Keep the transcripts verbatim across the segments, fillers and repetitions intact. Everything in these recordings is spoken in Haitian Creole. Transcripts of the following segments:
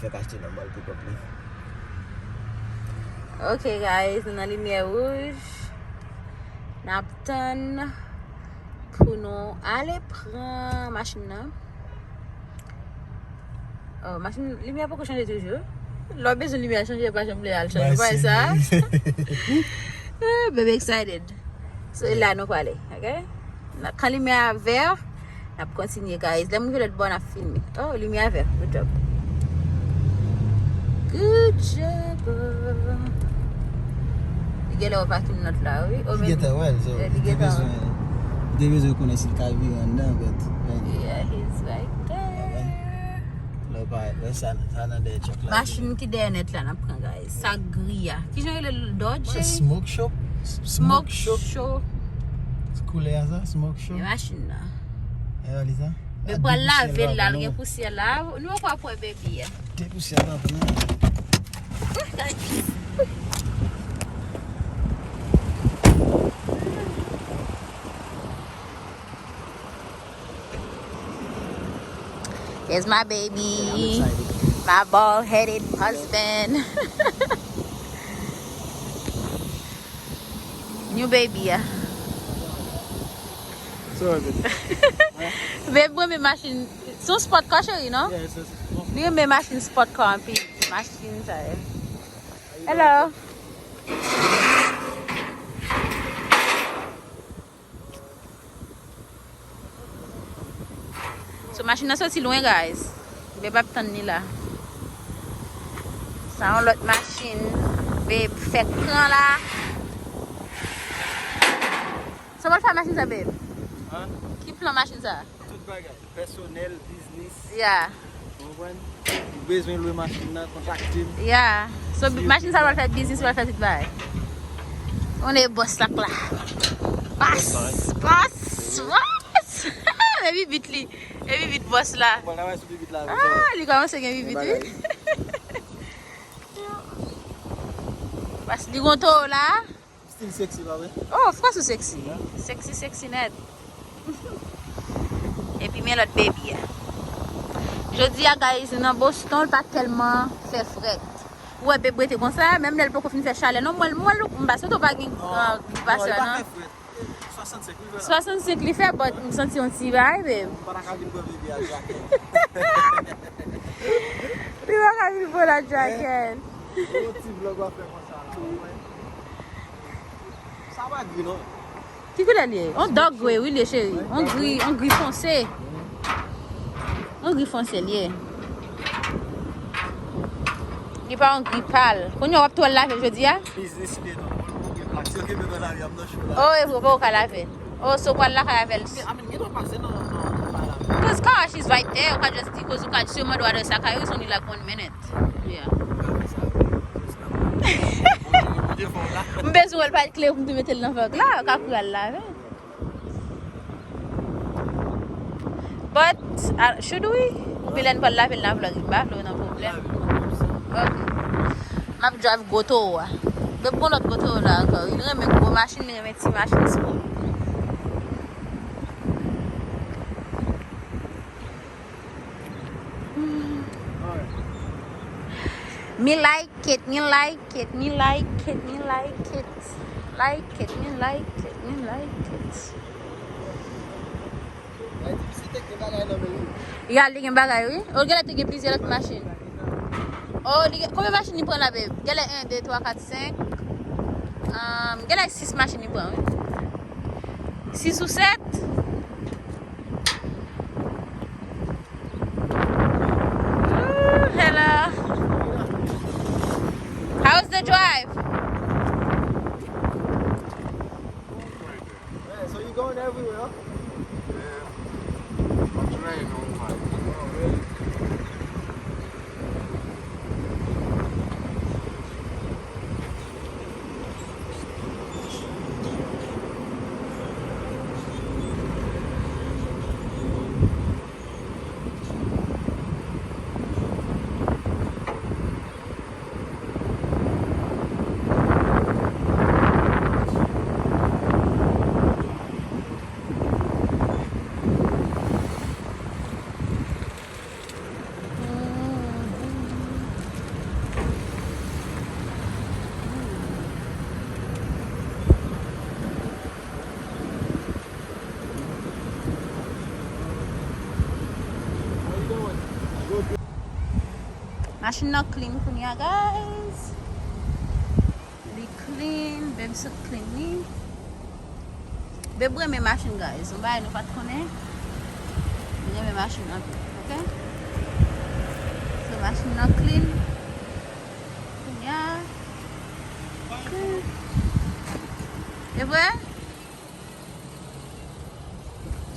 Achte nòmal pickup li. Ok, guys, nou nan limyè wouj. N ap tann pou nou ale pran machin nan. Oh, machin, limyè poko chanje toujou. Lè w bezwen limyè chanje, pa janm vle al chanje. Bay pa sa. Eh, baby excited. So, e la nou prale, ok? N ap, kan limyè a vè, n ap kontinye, guys. Lè m rive lòt bò, n ap filme. Oh, limyè a vè. Good job. Good job. Li genlè wè pa ki nòt la, wi. Oh, li gentan wè l, so, eh, li te gentan bezwen, li te bezwen konnen si l ka vire anndan, but, yeah, he's right there. Lè w pa, lè sa, sa nan dèyè truck la. Machin ki dèyè nèt la, n ap pran, guys. Sa gri a. Ki jan rele l? Dodge, cheri? Smoke show. Smoke show. Koulè a sa, smoke show. E machin nan. E li sa? Men pral lave l la, l gen pousyè la. Nou poko wè baby a. De pousyè la, non. Here's my baby, my bald-headed husband. New baby, yeah. Babe, mwen renmen machin. Se yon sport car, cheri, non? Li renmen machin sport car anpil. Machin sa ye. Hello. So, machin nan soti lwen, guys. Babe ap tann li la. Sa yon lòt machin. Babe fè kran la. Sa w ap fè machin sa, babe? Hein? Ki plan machin sa? Tout bagay. Pèsonèl, biznis. Yeah. Ou konprann? Ou bezwen lwe machin nan, kontakte m. Yeah. So, machin sa pral fè biznis, pral fè tout bagay. On est boss la, la. Boss, boss, boss. E bibit li. E bibit boss la. Bon, la wè sou bibit la. Ah, li kòmanse gen bibit, wi. Boss, li gon towo la. Still sexy, pa vre? Oh, of course ou sexy. Sexy, sexy nèt. Epi men lòt baby a. Jodi a, guys, nan Boston, l pa tèlman fè frèt. Ou wè babe rete konsa, menm lè l poko fin fè chalè. Non, mwen, mwen, m pa santi w pa gen, ah, gripas la, non. Swasannsenk li fè, but m santi yon ti bagay, babe. Li pa ka vin pran baby a djakèt. Li pa ka vin pran l a djakèt. Yon ti vlog w ap fè konsa la, ou wè. Sa pa gri, non. Ki koulè l ye? On dark grey, wi, l ye, cheri. On gri, on gri fonse. On gri fonse l ye. Li pa on gri pal. Kounye a w ap tou al lave l jodi a? Biznis li, non. Mwen, mwen gen plak. Si yo kenbe nan lari a, m nan cho la. Oh, e vre, ou poko ka lave l. Oh, so w pral lakay avè l. Men, amen, gen dwa pase nan, nan, nan bagay la. Cause car wash is right there. Ou ka just di, cause ou ka just mande w adrès lakay ou, it's only like one minute. Yeah. M bezwen wè l pa t klere pou m te mete l nan vlog la, ka kouri al lave. But, ah, should we? Oubyen lè n pral lave l nan vlog, m pa vle w nan pwoblèm. Ok. M ap drive gwo towo a. Babe gon lòt gwo towo la ankò. Li renmen gwo machin, li renmen ti machin spò. Mi like it, mi like it, mi like it, mi like it. Like it, mi like it, mi like it. Ya, li gen bagay, wi. O, genlè te gen plizyè lòt machin. O, li gen, konbyen machin li pran la, babe? Genlè en, de, twa, kat, senk. Um, genlè sis machin li pran, wi. Sis ou sèt? Ooh, hello. How's the drive? Yeah, so you going everywhere, huh? Yeah. I'm trying on my. Oh, really? Machin nan clean kounye a, guys. Li clean, babe sot clean li. Babe renmen machin, guys. Yon bagay nou pa t konnen. Li renmen machin anpil, ok? So, machin nan clean. Kounye a. E vre?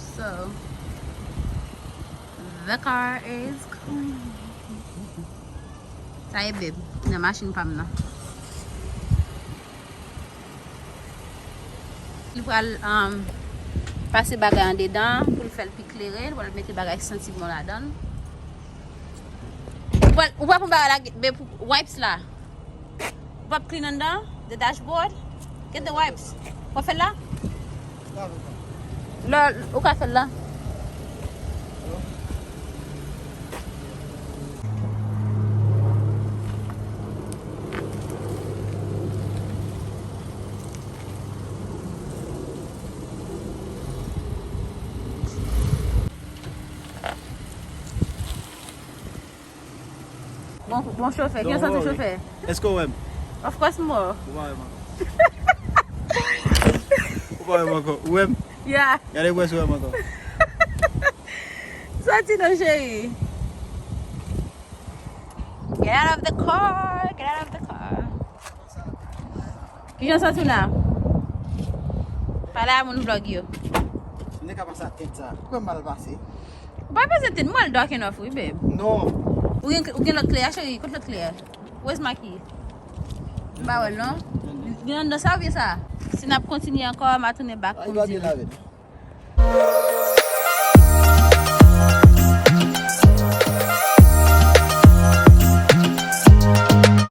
So, the car is clean. Sa e, babe, nan machin pa m nan. Li pral, um, pase bagay andedan pou l fè l pi klere. Li pral mete bagay santi bon ladan l. Ou pral, ou pral pran bagay la, babe, wipes la. Ou p ap clean anndan? The dashboard? Get the wipes. W ap fè l la? Lè ou ka fè l la. Bon, bon chofè. Kijan w santi w, chofè? Èske w wè m? Of course m wè w. Ou pa wè m ankò. Ou pa wè m ankò. Ou wè m? Yeah. Gade pou wè si w wè m ankò. Soti non, cheri. Get out of the car. Get out of the car. Kijan w santi w la? Pale a moun vlog yo. Nèg ka pase ak tèt sa. Ou kwè m mal pase? Ou pa bezwen tèt, m wè l dark enough, wi, babe. Non. Ou gen, ou gen lòt kle a, cheri? Kot lòt kle a? Where's my key? M pa wè l, non. Li anndan sa oubyen sa? Si n ap kontinye ankò, m a tounen back pou m di nou.